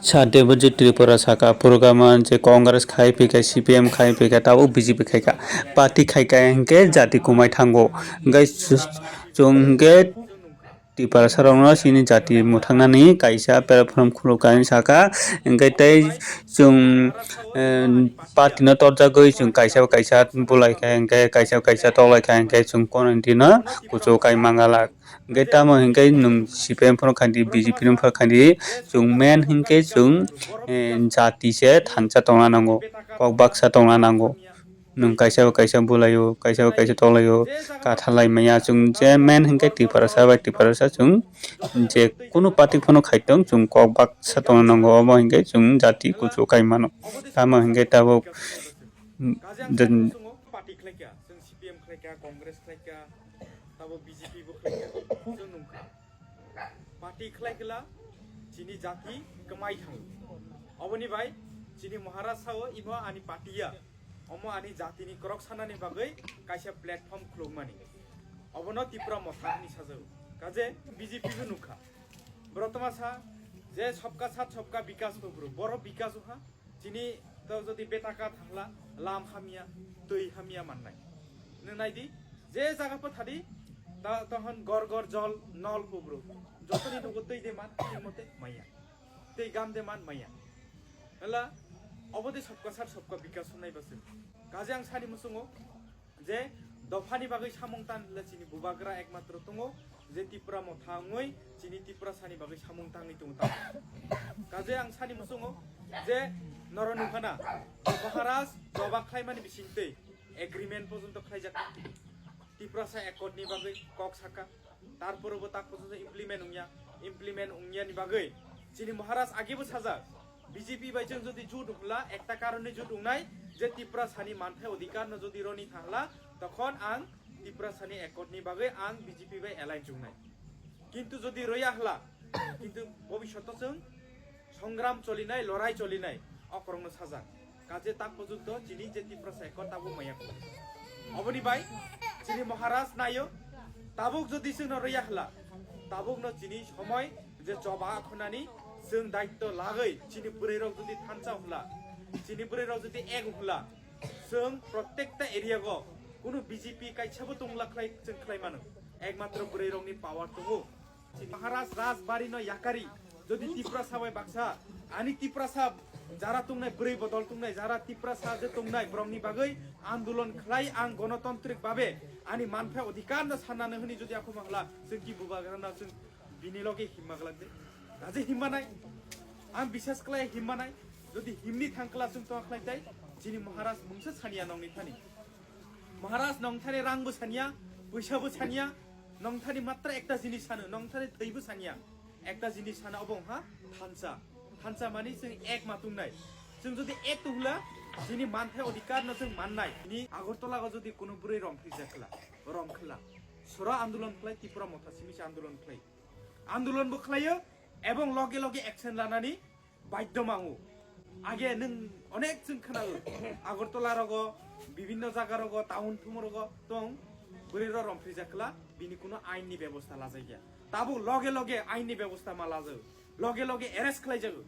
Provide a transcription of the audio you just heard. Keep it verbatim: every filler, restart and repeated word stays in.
Sa Debojit Tripura saka, program je Congress khai phi kha, C P M khai phi kha, tabuk B J P khai kha, party khai kha, hinkhe jati kumai thango. Hinkhe su-, chwng hinkhe Tiprasa rokno chini jati mwthangnani kaisa platform khuluk kainwi saka, hinkhe tei chwng, eh, party no torjagwi chwng kaisa kaisa bulai kha, hinkhe kaisa kaisa toklai kha, hinkhe chwng kono dino kuchuk kai mangalak. Hinkhe tamo hinkhe nwng C P M phano khaidi, B J P no phano khaidi, chwng main hinkhe chwng, eh, jati se thansa tongna nango, kok baksa tongna nango. Nwng kaisa bo kaisa bulaio, kaisa bo kaisa toklaio, kathalai maya. Chwng je main hinkhe Tiprasa bai Tiprasa chwng je kunu party phano khaitong, chwng kok baksa tongna nango, omo hinkhe chwng jati kuchuk kai mano. Tamo hinkhe tabuk, mm, party khlaikha, chwng C P M khlaikha, Congress khlaikha, tabo B J P bo khlaikha, chwng nungkha. Party khlai khala chini jati kwmai thango. Oboni bai chini Maharaj sao imo ani party ya, omo ani jatini korok sanani bagwi kaisa platform khulukmani. Obono Tipra Motha hwnwi sajago. Kaje B J P bo nukha. Borok toma sa je sabka sath sabka bikas bo bro. Boro bikas wngkha. Chini to jodi betaka thangla, lam hamya, twi hamya mannai. Nwng naidi, je jaga pho thadi, ta, tohon gor gor jol nol pubru. Jotoni nugo twi de man, thik mote maya. Twi gam de man maya. Hela, obo de sabka sat sabka bikas hwnai bwswk. Kaje ang sani muchungo, je dophani bagwi samung tan le chini bubagra ekmatro tongo, je Tipra Motha wngwi chini Tiprasani bagwi samung tangwi tongo tamo. Kaje ang sani muchungo je noro nukhana Maharaj joba khlaimani bisingtwi agreement porjonto khlaijak. Tiprasa Accord ni bagwi kok saka. Tarpore bo tak porjonto implement wngya, implement wngya ni bagwi chini Maharaj age bo sajak. B J P bai chwng jodi jut wngla, ekta karon ni jut wngnai je Tiprasani manthai odhikar no jodi roni thangla, tokhon ang Tiprasani Accord ni bagwi ang B J P bai alliance wngnai. Kintu jodi roya hla, kintu bobishoto chwng songram cholinai, lorai cholinai, okorokno sajak. Kaje tak porjonto chini je Tiprasa Accord tabuk maya kho. Oboni bai chini Maharaj nayo, tabuk jodi chwngno roya hla, tabukno chini somoi je choba khunani chwng daitto lagwi chini bwrwi rok jodi thansa hla, chini bwrwi rok jodi ek hla, chwng protekta area go kunu B J P kaisa bo tongla khlai chwng khlai mano, ekmatro bwrwi rokni power tongo. Maharaj Rajbari no yakari, jodi Tiprasa bai baksa, ani Tiprasa jara tongnai, bwrwi bodol tongnai, jara Tiprasa je tongnai, borokni bagwi andolon khlai ang gonotantrik babe ani manthai odhikar no sannani hwnwi jodi akhuma hla, chwng ki bubagra no chwng bini loge himma glak de? Kaje himma nai. Ang bisas khlai himma nai. Jodi himni thang kla chwng tong khlai tai, chini Maharaj mungsa saniya nongni thani. Maharaj nongthani rang bo saniya, puisa bo saniya, nongthani matra ekta jinis sano, nongthani thwi bo saniya, ekta jinis sano obo wngkha thansa. Thansa mani chwng ek ma tungnai. Chwng jodi ek tunghla, chini manthai odhikar no chwng mannai. Chini Agartala go jodi kuno bwrwi romphri jakla, romkhla, sora andolon khlai, Tipra Motha simi se andolon khlai. Andolon bo khlaio, ebong loge loge action lanani baidhyo mango. Age nwng onek chwng khwnao, Agartala rogo, bibinno jaga rogo, town thumo rogo tong, bwrwi ro romphri jakla, bini kuno ain ni bebosta lajakya. Tabuk loge loge ain ni bebosta ma lajak, loge loge arrest khlai jago.